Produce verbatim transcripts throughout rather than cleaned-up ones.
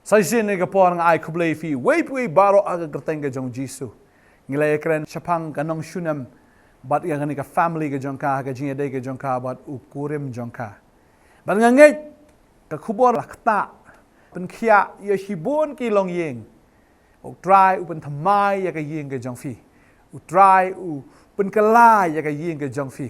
Sa shisien ha kane ka por nga ai khublei ïa phi, wei pa wei baroh ha ka kyrteng ka jong u Jisu. Ngi la ïakren shaphang ka nongshun em, bad ïa kane ka family ka jong ka, ha ka jingïadei ka jong ka bad u kurim jong ka. Bad nga ngeit, ka khubor la ktah, pynkhiah ïa shibun ki longïing. U Trai u pynthymmai ïa ka ïing ka jong phi. U Trai u pynkylla ïa ka ïing ka jong phi.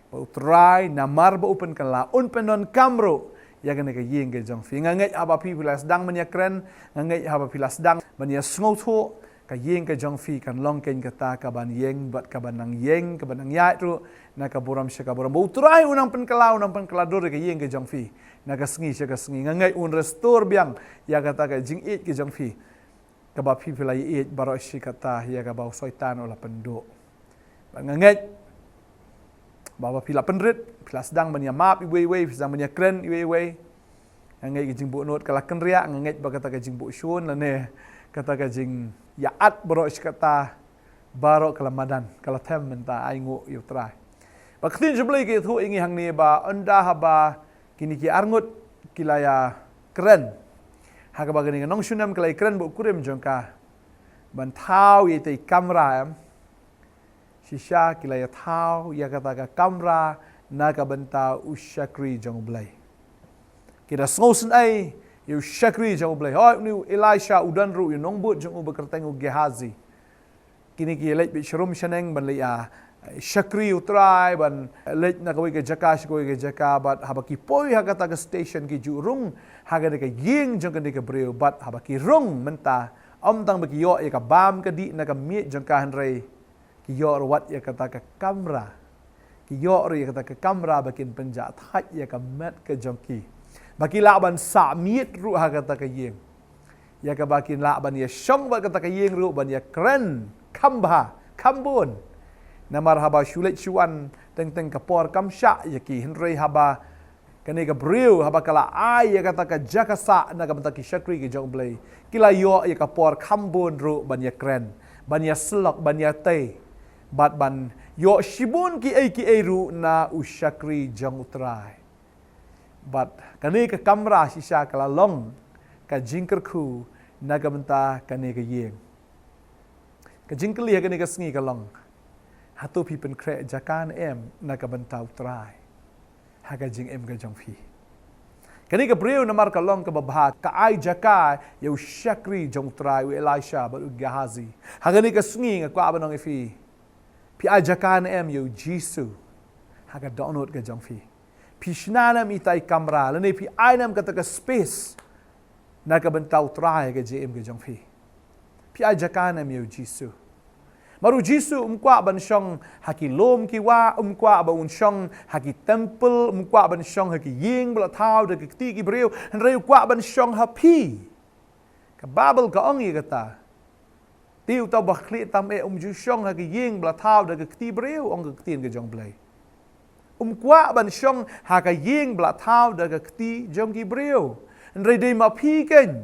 Bad u Trai namar ba u pynkylla, un pyndonkam ruh ïa kane ka ïing ka jong phi. Nga ngeit haba phi phi la sdang ban ïakren, nga ngeit haba phi la sdang ban ïasngewthuh, ka ïing ka jong phi kan long keiñ kata kaban ïeng bad kaban nang ïeng, kaban nang ïaid ruh na ka burom sha ka burom. Bad u Trai u nang pynkylla, u nang pynkylla dur ïa ka ïing ka jong phi na ka sngi sha ka sngi. Nga ngeit un restore biang ïa kata ka jingïeit ka jong phi, kaba phi phi la ïeit baroh shi katta ïa kaba u Soitan u la pynduh. Bad nga ngeit ba, ba phi la pynrit, phi la sdang ban ïamap iwei iwei, phi sdang ban ïakren iwei iwei. Nga ngeit ka jingbuhnud ka la kynriah, nga ngeit ba kata ka jingbuhshun lane kata ka jingïaid baroh shi katta, baroh ka la madan, ka la them mynta. Ai nguh ïa u Trai. Ba ka ktien jong u Blei ka ïathuh ïa ngi hangne ba ynda haba kine ki arngut ki la ïakren, ha kaba kane ka nongshun em ka la ïakren bad u kurim jong ka ban thaw ïa ita i kamra em, shisha ki la ïathaw ïa kata ka kamra na ka bynta u shakri jong u Blei. Ki da sngewsynei ïa u shakri jong u Blei. Hooid, une u Elisha u don ruh ïa u nongbud jong u ba kyrteng u Gehazi. Kine ki leit beit sharum shaneng ban leit ïa shakri u Trai, ban leit na kawei ka jaka sha kawei ka jaka, bad haba ki poi ha kata ka station ki ju rung ha kane ka ïing jong kane ka briew, bad haba ki rung mynta, ym tang ba ki ïoh ïa ka bam ka dih na ka miej jong ka, hynrei ki ïoh ruh wat ïa kata ka kamra. Ki ïoh ruh ïa kata ka kamra ba kin pynjah thait ïa ka met ka jong ki, ba ki lah ban sah miet ruh ha kata ka ïing, ïa kaba kin lah ban ïashong bad kata ka ïing ruh ban ïakren kham bha kham bun. Namar haba shu leit shu wan teng teng ka por kam shah ïa ki, hynrei haba kane ka briew haba ka la ai ïa kata ka jaka sah na ka bynta ki shakri ki jong u Blei, ki la ïoh ïa ka por kham bun ruh ban ïakren, ban ïasyllok, ban ïatei, bad ban ïoh shibun kiei kiei ruh na u shakri jong u Trai. Bad kane ka kamra shisha ka la long ka jingkyrkhu na ka bynta kane ka ïing. Ka jingkylli ha kane ka sngi ka long, hato phi pynkhreh jaka ne em na ka bynta u Trai ha ka jingim ka jong phi? Kane ka briew namar ka long kaba bha, ka ai jaka ïa u shakri jong u Trai, u Elisha bad u Gehazi. Ha kane ka sngi nga kwah ban ong ïa phi, phi ai jaka ne em ïa u Jisu ha ka dohnud ka jong phi? Phi shna ne em ita i kamra, lane phi ai ne em kata ka space na ka bynta u Trai ha ka jingim ka jong phi? Phi ai jaka ne em ïa u Jisu? Namar u Jisu um kwah ban shong ha ki lum ki wah, um kwah ba un shong ha ki temple, um kwah ban shong ha ki ïing ba la thaw da ki kti ki briew, hynrei u kwah ban shong ha phi. Ka Baibl ka ong ïa kata. Te uta uba khlieh tam eh um ju shong ha ka ïing ba la thaw da ka kti briew, ong ka ktien ka jong u Blei. Um kwah ban shong ha ka ïing ba la thaw da ka kti jong ki briew. Hynrei dei ma phi keiñ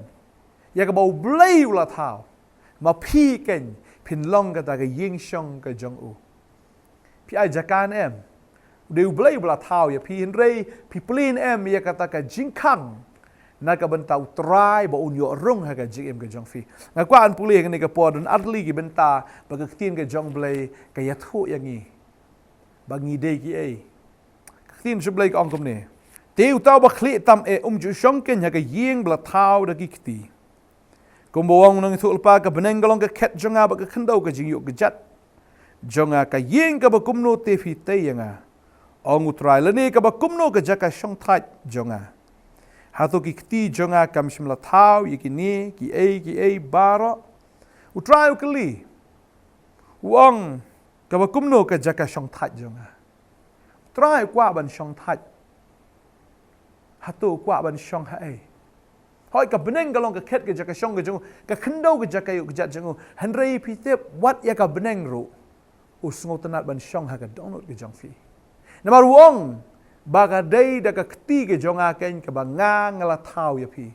ïa kaba u Blei u la thaw. Ma phi keiñ phin long kata ka ïing shong ka jong u. Phi ai jaka ne em? Dei u Blei ba la thaw ïa phi, hynrei phi plie ne em ïa kata ka jingkhang na ka bynta u Trai ba un ïoh rung ha ka jingim ka jong phi? Nga kwah ban pule ha kane ka por, don ar tylli ki bynta ba ka ktien ka jong u Blei ka ïathuh ïa ngi ba ngi dei kiei. Ka ktien jong u Blei ka ong kumne: Te uta uba khlieh tam eh um ju shong keiñ ha ka ïing ba la thaw da ki kti. Kumba ong u nongïathuhlypa, ka bneng ka long ka khet jong nga bad ka khyndew ka jingïuh kjat jong nga. Ka ïing kaba kumno te phi tei ïa nga, ong u Trai, lane kaba kumno ka jaka shongthait jong nga? Hato ki kti jong nga kam shym la thaw ïa kine kiei kiei baroh? U Trai u kylli, u ong, kaba kumno ka jaka shongthait jong nga? U Trai u kwah ban shongthait. Hato u kwah ban shong haei? Hooid, ka bneng ka long ka khet ka jaka shong ka jong u, ka khyndew ka jaka ïuh kjat jong u. Hynrei phi tip, wat ïa ka bneng ruh u sngewtynnad ban shong ha ka dohnud ka jong phi. Namar u ong ba ka dei da ka kti ka jong nga keiñ kaba nga nga la thaw ïa phi.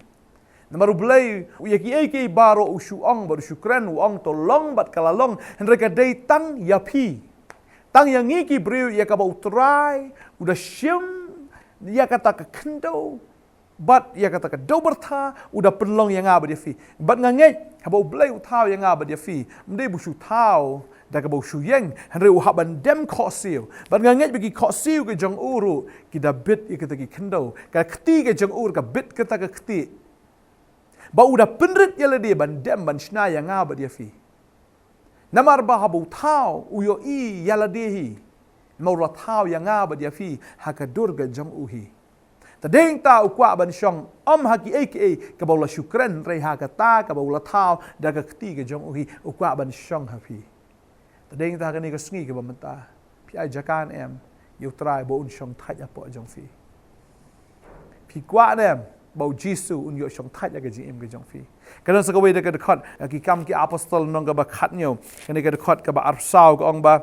Namar u Blei, ïa kiei kiei baroh u shu ong bad u shu kren, u ong to long bad ka la long, hynrei ka dei tang ïa phi, tang ïa ngi ki briew ïa kaba u Trai u da shim ïa kata ka khyndew Bad ïa kata ka dew byrtha u da pynlong ïa nga bad ïa phi. Bad nga ngeit haba U Blei u thaw ïa nga bad ïa phi, ym dei ba u shu thaw da kaba u shu ïeng, hynrei u hap ban dem khohsiew. Bad nga ngeit ba ki khohsiew ki jong u ruh ki da bit ïa kita ki khyndew. Ka kti ka jong u ruh ka bit kata ka kti. Ba u da pynrit ïa lade ban dem ban shna ïa nga bad ïa phi. Namar ba haba u thaw u ïohi ïa lade hi. Namar u la thaw ïa nga bad ïa phi ha ka dur ka jong u hi. Te dei hangta u kwah ban shong ym ha kiei kiei kaba u la shu kren, hynrei ha kata kaba u la thaw da ka kti ka jong u hi, u kwah ban shong ha phi. Te dei hangta ha kane ka sngi kaba mynta phi ai jaka ne em ïa U Trai ba un shong thait hapoh jong phi? Phi kwah ne em ba U Jisu un ïoh shong thait ha ka jingim ka jong phi? Ka don sa kawei de ka dkhot, eh, Ki Kam ki Apostol lynnong kaba khathynñiew, kane ka dkhot kaba arphew saw ka ong ba,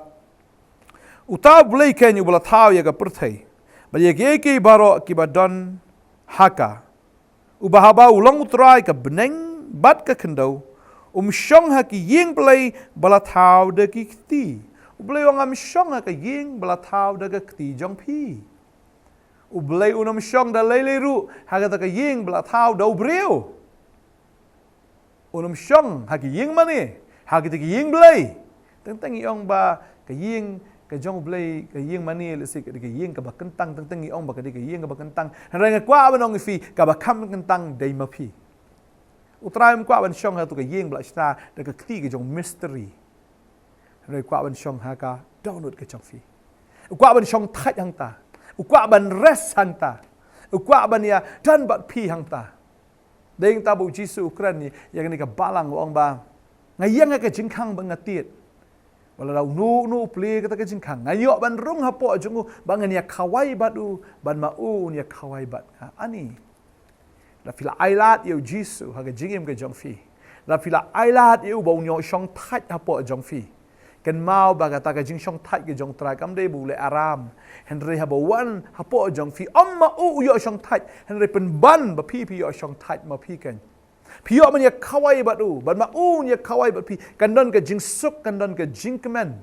Uta U Blei keiñ uba la thaw ïa ka pyrthei bad ïa kiei kiei baroh kiba don ha ka, uba haba u long U Trai ka bneng bad ka khyndew, um shong ha ki ïing blei ba la thaw da ki kti. U Blei u ong, ngam shong ha ka ïing ba la thaw da ka kti jong phi. U Blei un ym shong da lei lei ruh ha kata ka ïing ba la thaw da u briew. Un ym shong ha ki ïing mane, ha kita ki ïing blei. Teng teng ngi ong ba ka ïing ka jong U Blei, ka ïing mane, lehse ka dei ka ïing kaba kyntang, teng teng ngi ong ba ka dei ka ïing kaba kyntang. Hynrei nga kwah ban ong ïa phi, kaba kham kyntang dei ma phi. U Trai um kwah ban shong ha tu ka ïing ba la shna da ka kti ka jong mystery. Hynrei u kwah ban shong ha ka dohnud ka jong phi. U kwah ban shong thait hangta. U kwah ban rest hangta. U kwah ban ïa don bad phi hangta. Dei hangta ba U Jisu u kren ïa kane ka balang, u ong ba, nga ïeng ha ka jingkhang ba nga tied. Wat lada uno uno u plie kata ka jingkhang, nga ïoh ban rung hapoh jong u, ba ngan ïa khawai bad u, bad ma u un ïa khawai bad nga. Ani. Lada phi la ailad ïa U Jisu ha ka jingim ka jong phi, lada phi la ailad ïa u ba un ïoh shong thait hapoh jong phi, kynmaw ba kata ka jingshong thait ka jong U Trai kam dei ba u leh aram. Hynrei haba wan hapoh jong phi, ym ma u u ïoh shong thait, hynrei pynban ba phi phi ïoh shong thait ma phi keiñ. Phi ïoh ban ïa khawai bad u, bad ma u un ïa khawai bad phi, kan don ka jingsuk, kan don ka jingkmen,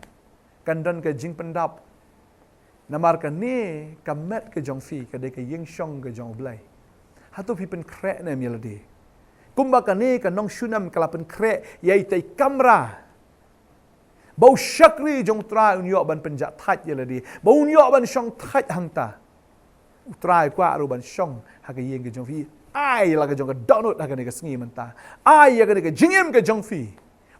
kan don ka jingpyndap. Namar kane ka met ka jong phi ka dei ka ïing shong ka jong U Blei. Hato phi pynkhreh ne em ïa lade? Kumba kane ka nongshun em ka la pynkhreh ïa itai i kamra, ba u shakri jong U Trai un ïoh ban pynjah thait ïa lade, ba un ïoh ban shong thait hangta. U Trai u kwah ruh ban shong ha ka ïing ka jong phi. Ai la ka jong ka dohnud ha kane ka sngi mynta. Ai ïa kane ka jingim ka jong phi.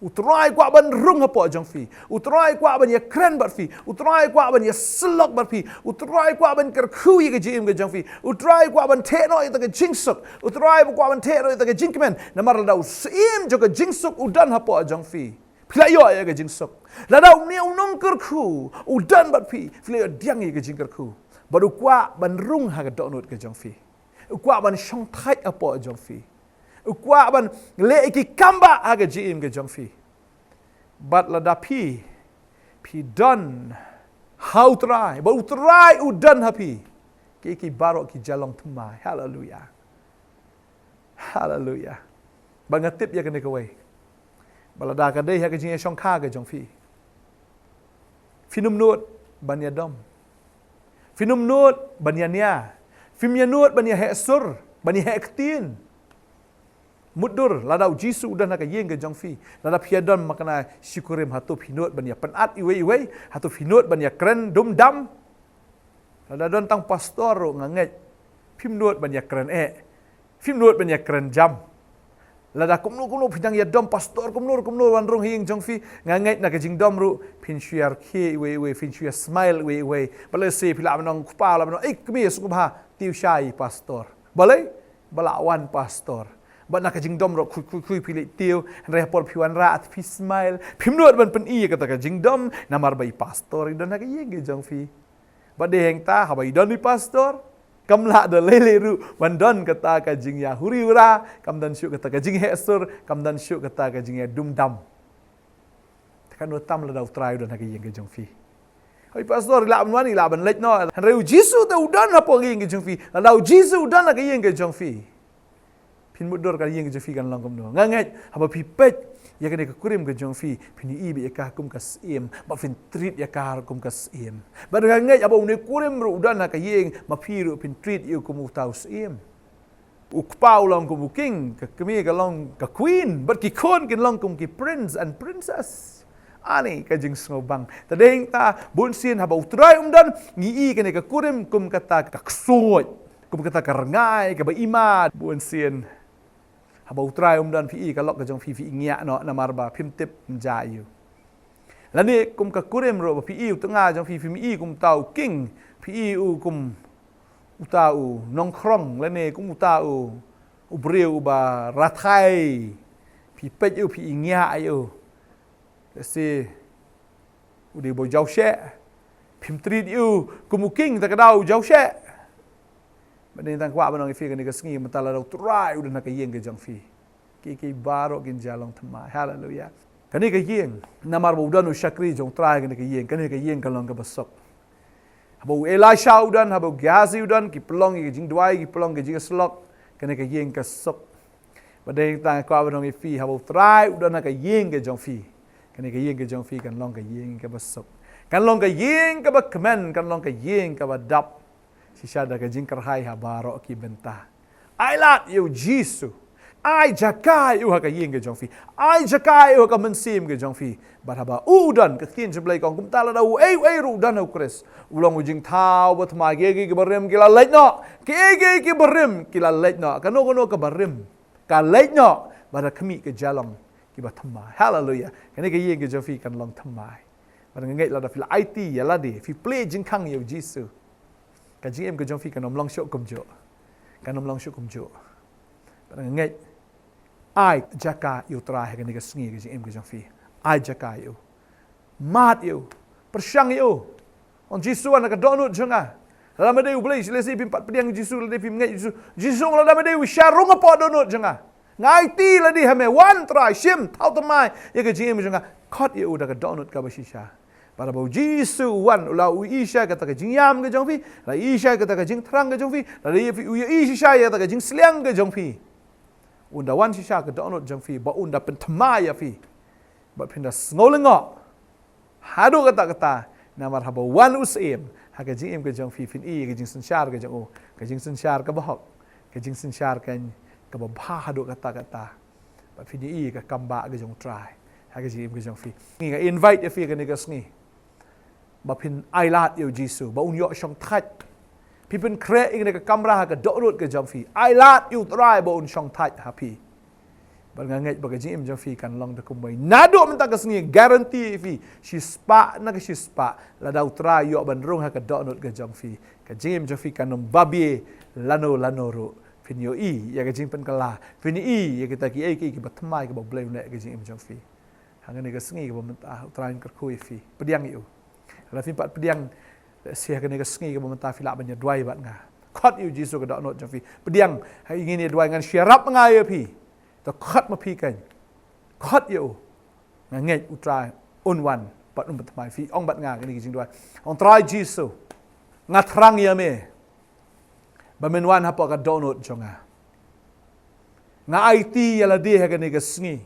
U Trai u kwah ban rung hapoh jong phi. U Trai u kwah ban ïa kren bad phi. U Trai u kwah ban ïa syllok bad phi. U Trai u kwah ban kyrkhu ïa ka jingim ka jong phi. U Trai u kwah ban theh noh ïa ta ka jingsuk. U Trai u kwah ban theh noh ïa ta ka jingkmen. Namar lada u Syiem jong ka jingsuk u don hapoh jong phi, phi la ïoh ïa ka jingsuk. Lada une u nongkyrkhu u don bad phi, phi la ïoh pdiang ïa ka jingkyrkhu. Bad u kwah ban rung ha ka dohnud ka jong phi. U kwah ban shong thait hapoh jong phi. U kwah ban leh ïa ki kambah ha ka jingim ka jong phi. Bad lada phi, phi don ha U Trai, bad U Trai u don ha phi, kiei kiei baroh ki jia long thymmai. Haleluia. Haleluia. Ba nga tip ïa kane kawei, ba lada ka dei ha ka jingïashongkha ka jong phi, phin ym nud ban ïadom. Phin ym nud ban ïania. Phim ïa nud ban ïaheh sur, ban ïaheh ktien. Mutdur, lada U Jisu u don ha ka ïing ka jong phi, lada phi ïadon makna shi kurim, hato phi nud ban ïa pynat iwei iwei? Hato phi nud ban ïa kren dum dam? Lada don tang pastor ruh nga ngeit phim nud ban ïa kren eh. Phim nud ban ïa kren jam. Lada kumno kumno phi dang ïadom pastor kumno kumno wan rung ha ïing jong phi, nga ngeit na ka jingdom ruh phin shu ïa rkhie iwei iwei, phin shu ïa smile iwei iwei. Balei? Shi phi lah ban ong, kpa lah ban ong, "Ei kmie, sngewbha tiew shai pastor." Balei? Ba lah wan pastor. Bad na ka jingdom ruh khuid khuid khuid phi leit tiew, hynrei ha por phi wanrah phi smile. Phim nud ban pyni ïa kata ka jingdom namar ba i pastor i don ha ka ïing ka jong phi. Bad dei hangta haba i don i pastor, kam lah da lei lei ruh ban don kata ka jingïahuri hura, kam don shuh kata ka jingheh sur, kam don shuh kata ka jingïadum dam. Te katno tam lada U Trai u don ha ka ïing ka jong phi. Hoi pastor, i lah ban wan, i lah ban leit noh. Hynrei U Jisu te u don hapoh ka ïing ka jong phi. Lada U Jisu u don ha ka ïing ka jong phi, phin mutdur ka ïing ka jong phi kan long kumno. Nga ngeit haba phi peit ïa kane ka kurim ka jong phi, phin ïohi beit ïa ka kum ka syiem, bad phin treat ïa ka kum ka syiem. Bad nga ngeit haba une u kurim ruh u don ha ka ïing, ma phi ruh phin treat ïa u kum uta u syiem. U kpa u long kum u king, ka kmie ka long ka queen, bad ki khun kin long kum ki prince and princess. Ani ka jingsngewbang. Te dei ta, bunsien haba U Trai um don, ngi i kane ka kurim kum kata ka ksuid, kum kata ka rngai kaba imat, bunsien. Haba U Trai um don, phi i ka lok ka jong phi, phi i ngiah noh namar ba phim tip mynjah ïa u. Lane kum ka kurim ruh ba phi i u tnga jong phi, phim i kum uta u king, phi i u kum uta u nongkhrong, lane kum uta u, u briew uba rathai. Phi peit ïa u, phi i ngiah ïa u. Lehse u dei uba jaw sheh. Phim treat ïa u kum u king, te ka daw u jaw sheh. Bad dei tang kwah ban ong ïa phi kane ka sngi, mynta lada U Trai u don ha ka ïing ka jong phi, kiei kiei baroh kin ïa long thymmai. Haleluia. Kane ka ïing, namar ba u don u shakri jong U Trai kane ka ïing, kane ka ïing kan long kaba suk. Haba u Elisha u don, haba u Gehazi u don, ki pynlong ïa ka jingduwai, ki pynlong ïa ka jingïasyllok, kane ka ïing ka suk. Bad dei tang kwah ban ong ïa phi, haba U Trai u don ha ka ïing ka jong phi, kane ka ïing ka jong phi kan long ka ïing kaba suk. Kan long ka ïing kaba kmen, kan long ka ïing kaba dap. Shisha da ka jingkyrhai ha baroh ki bynta. Ai lad ïa U Jisu. Ai jaka ïa u ha ka ïing ka jong phi. Ai jaka ïa u ha ka mynsiem ka jong phi. Bad haba u don, ka ktien jong U Blei ka ong, kumta lada uei uei ruh u don ha U Khrist, u long u jingthaw bathymmai. Kiei kiei kiba rim ki la leit noh. Kiei kiei kiba rim ki la leit noh. Kano kano kaba rim ka leit noh. Bad ha khmih ka jia long kiba thymmai. Haleluia. Kane ka ïing ka jong phi kan long thymmai. Bad nga ngeit lada phi la aiti ïa lade, phi plie jingkhang ïa U Jisu, ka jingim ka jong phi kan ym long shuh kumjuh. Kan ym long shuh kumjuh. Bad nga ngeit, ai jaka ïa U Trai ha kane ka sngi, ka jingim ka jong phi. Ai jaka ïa u. Mad ïa u. Pyrshang ïa u. Ong, Jisu, wan ha ka dohnud jong nga. Lada me dei U Blei, lehse phim pat pdiang Jisu, lada phim ngeit Jisu. Jisu, lada me dei u, sha rung hapoh dohnud jong nga. Nga aiti lade ha me, wan Trai, shim, thaw thymmai ïa ka jingim jong nga. Khot ïa u da ka dohnud kaba shisha. Bad haba U Jisu u wan, u la u ïohi shisha ïa kata ka jingïam ka jong phi, la ïohi shisha ïa kata ka jingthrang ka jong phi, la ïohi, u ïohi shisha ïa kata ka jingsliang ka jong phi. Un da wan shisha ha ka dohnud jong phi, bad un da pynthymmai ïa phi. Bad phin da sngew lyngngoh haduh katta katta, namar haba wan u Syiem ha ka jingim ka jong phi, phin i ïa ka jingsynshar ka jong u, ka jingsynshar kaba hok, ka jingsynshar kaba bha haduh katta katta. Bad phin i ïa ka kam bah ka jong U Trai ha ka jingim ka jong phi. Nga invite ïa phi kane ka sngi ba phin ai lad ïa U Jisu ba un ïoh shongthait. Phi pynkhreh ïa kane ka kamra ha ka dohnud ka jong phi. Ai lad ïa U Trai ba un shongthait ha phi. Bad nga ngeit ba ka jingim jong phi kan long da kumwei. Naduh mynta ka sngi, guarantee ïa phi, shispah na ka shispah, lada U Trai u ïoh ban rung ha ka dohnud ka jong phi, ka jingim jong phi kan ym babe lano lano ruh. Phin ïohi ïa ka jingpynkylla, phin ïohi ïa kita kiei kiei kiba thymmai kiba U Blei u leh ha ka jingim jong phi. Ha kane ka sngi kaba mynta, U Trai un kyrkhu ïa phi. Pdiang ïa u. Lada phim pat pdiang, lehse ha kane ka sngi kaba mynta phi lah ban ïa duwai bad nga. Khot ïa U Jisu ha ka dohnud jong phi. Pdiang, ha, ngin ïa duwai, ngan shah ïarap ma nga ïa phi. To khot ma phi keiñ. Khot ïa u. Nga ngeit U Trai un wan bad un pynthymmai ïa phi. Ong bad nga kane ka jingduwai. Ong, Trai Jisu, nga thrang ïa me ba men wan hapoh ka dohnud jong nga. Nga aiti ïa lade ha kane ka sngi.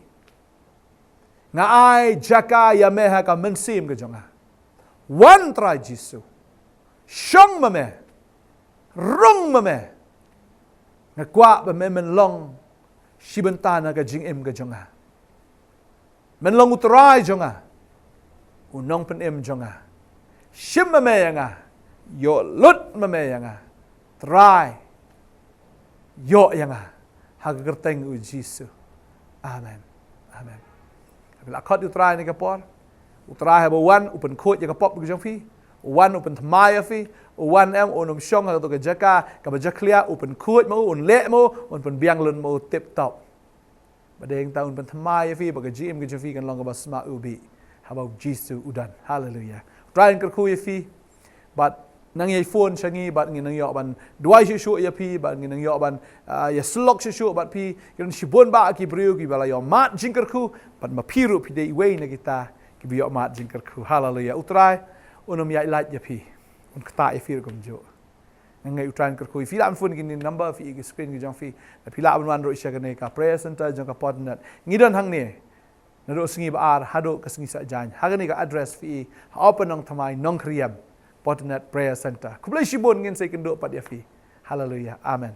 Nga ai jaka ïa me ha ka mynsiem ka jong nga. Wan Trai Jisu. Shong ma me. Rung ma me. Nga kwah ba me men long shi bynta na ka jingim ka jong nga. Men long U Trai jong nga, U Nongpynim jong nga. Shim ma me ïa nga. Ïoh lut ma me ïa nga. Trai, ïoh ïa nga. Ha ka kyrteng U Jisu. Amen. Amen. Phi lah khot ïa U Trai ha kane ka por. U Trai haba u wan u pynkhuid ïa ka pop ka jong phi. U wan u pynthymmai ïa phi. U wan em, un ym shong ha kato ka jaka kaba jakhlia, u pynkhuid ma u, un leh ma u, un pynbiang lun ma u tip top. Bad dei tang un pynthymmai ïa phi, ba ka jingim ka jong phi kan long kaba sma u bih. Haba U Jisu u don. Haleluia. U Trai un kyrkhu ïa phi. Bad nang ïa phone sha ngi, bad ngin nang ïoh ban duwai shuh shuh ïa phi, bad ngin nang ïoh ban, ah, ïa syllok shuh shuh bad phi. Ki don shibun bah ki briew kiba la ïoh mad jingkyrkhu, bad ma phi ruh phi dei iwei na kita kiba ïoh mad jingkyrkhu. Haleluia. U Trai un ym ïaid lait ïa phi. Un ktah ïa phi ruh kumjuh. Nga ngeit U Trai un kyrkhu ïa phi. Lah ban phone kine ki number phi ïa ki screen ki jong phi. Lada phi lah ban wan ruh sha kane ka prayer center jong ka Portnet. Ngi don hangne naduh sngi Ba-ar haduh ka sngi Saitjaiñ. Ha kane ka address phi i ha Upper Nongthymmai, Nongkhriem, Portnet Prayer Center. Khublei shibun, ngin sa ïakynduh pat ïa phi. Haleluia. Amen.